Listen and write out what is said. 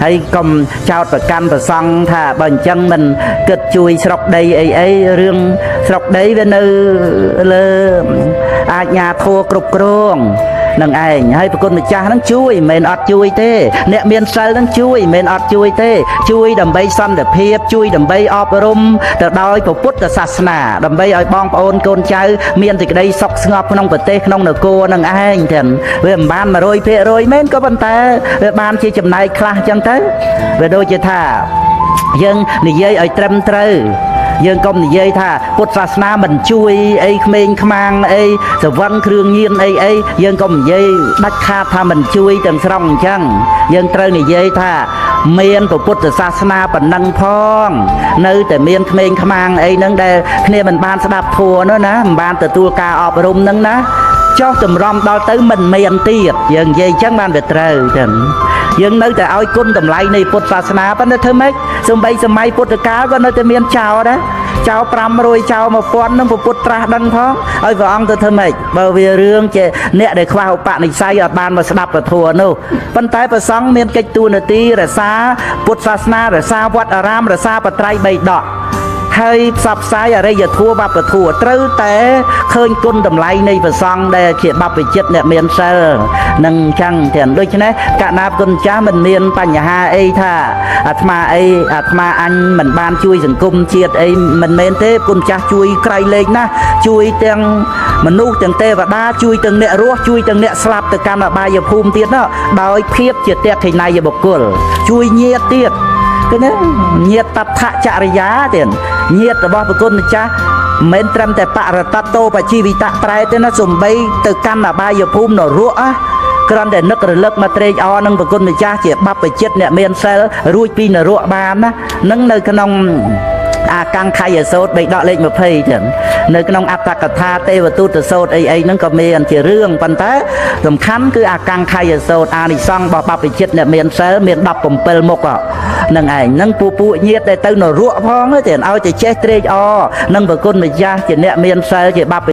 ហើយកុំចោតប្រកាន់ប្រសង់ថាបើអញ្ចឹងមិនគិតជួយស្រុកដីអីអីរឿងស្រុកដីវានៅលើអាជ្ញាធរគ្រប់គ្រងនឹងឯងហើយប្រគុណម្ចាស់ហ្នឹងជួយមិនមែនអត់ជួយទេអ្នកមានសិលហ្នឹងជួយមិនមែនអត់ជួយទេជួយដើម្បីសន្តិភាពជួយដើម្បីអប់រំទៅដោយពុទ្ធសាសនាដើម្បីឲ្យបងប្អូនកូនចៅមានសេចក្តីសុខស្ងប់ក្នុងប្រទេសក្នុងនគរនឹងឯងទាំងវាមិនបាន100%មែនក៏ប៉ុន្តែវាបានជាចំណែកខ្លះអញ្ចឹងទៅវាដូចជាថាយើងនិយាយឲ្យត្រឹមត្រូវយើងកុំនិយាយថាពុទ្ធសាសនាមិនជួយអីក្មេងខ្មាំងអីសវឹងគ្រឿងញៀនអីអីយើងកុំនិយាយដាច់ខាតថាមិនជួយទាំងស្រុងអញ្ចឹងយើងត្រូវនិយាយថាមានពុទ្ធសាសនាប៉ុណ្ណឹងផងនៅតែមានក្មេងខ្មាំងអីហ្នឹងដែលគ្នាមិនបានស្ដាប់ធម៌នោះណាមិនបានទទួលការអប់រំហ្នឹងណាចុះតម្រាំដល់ទៅមិនមានទៀតយើងនិយាយអញ្ចឹងបានវាត្រូវចឹងយើងនៅតែឲ្យគុណតម្លៃនៃពុទ្ធសាសនាប៉ុន្តែធ្វើម៉េចសំបីសម័យពុទ្ធកាលក៏នៅតែមានចោរដែរចោរ500ចោរ1000នឹងពុទ្ធត្រាស់ដឹងផងឲ្យព្រះអង្គទៅធ្វើម៉េចបើវារឿងជាអ្នកដែលខ្វះឧបនិស្ស័យអត់បានមកស្ដាប់ពធនោះប៉ុន្តែព្រះសង្ឃមានកិច្ចតួនាទីរក្សាពុទ្ធសាសនារក្សាវត្តអារាមរក្សាបត្រៃបីដកហើយផ្សព្វផ្សាយអរិយធម៌វប្បធម៌ត្រូវតែឃើញគុណតម្លៃនៃព្រះសង្ឃដែលជាបព្វជិតអ្នកមានសិលនឹងចឹងទាំងដូច្នេះកណាគុណចាស់មិនមានបញ្ហាអីថាអាត្មាអីអាត្មាអញមិនបានជួយសង្គមជាតិអីមិនមែនទេគុណចាស់ជួយក្រៃលែងណាស់ជួយទាំងមនុស្សទាំងទេវតាជួយទាំងអ្នករស់ជួយទាំងអ្នកស្លាប់ទៅកាន់អបាយភូមិទៀតណោះដោយភាពជាតេខិណយបុគ្គលជួយញាតិទៀតឃើញទេញាតិតដ្ឋចរិយាទៀតញាតិរបស់ប្រគុណម្ចាស់មិនមែនត្រឹមតែបរតតោបជីវិតៈប្រែទេណាសំបីទៅកាន់អបាយភូមិនរកណាគ្រាន់តែនឹករលឹកមកត្រេកអរនឹងប្រគុណម្ចាស់ជាបព្វជិតអ្នកមានសិលរួចពីនរកបានណានឹងនៅក្នុងអាកង្ខយសោតបៃដកលេខ20ទៀតនៅក្នុងអត្តកថាទេវទូតសោតអីអីហ្នឹងក៏មានជារឿងប៉ុន្តែសំខាន់គឺអាកង្ខយសោតអានិសង្សរបស់បព្វជិតអ្នកមានសិលមាន17មុខនឹងឯងនឹងពពួកញាតដែលទៅនរកផងទៀតឲ្យតែចេះត្រេកអរនឹងប្រគុណម្ចាស់ជាអ្នកមានសិលជាបព្វ